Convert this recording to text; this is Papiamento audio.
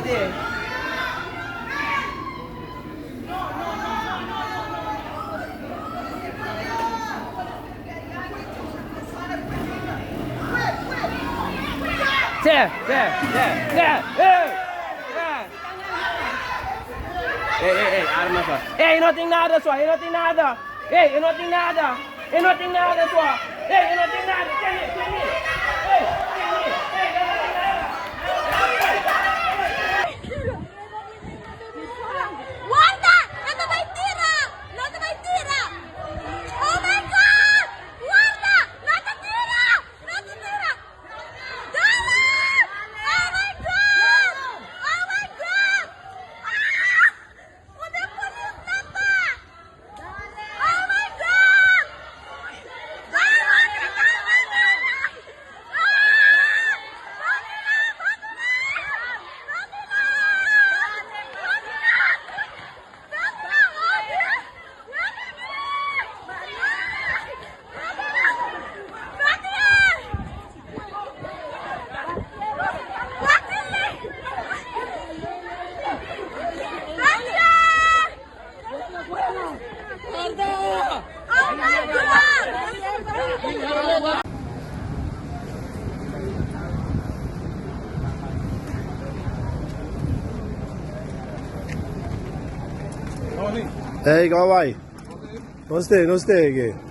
Hadi. Te, te, te, te, hey! Hey, hey, hey, arma so. Hey, no tin nada so, no tin nada. Hey, no tin nada. No tin nada so. Hey, no tin nada. Tene, tene. Hey, tene. Hey, no tin nada. Warda! Lo ta bai tira! Lo ta bai tira! Oh my God! Warda! Lo ta tira! Lo ta tira! Dale! Oh my God! Oh my God! Ah! Unda polis nan ta? Oh my God! Dale! Dale! Dale! Ah! Bakit na? Bakit na? Bakit na? Bakit na? Oh my God! Hey, komo bai? Nos te, nos te ke.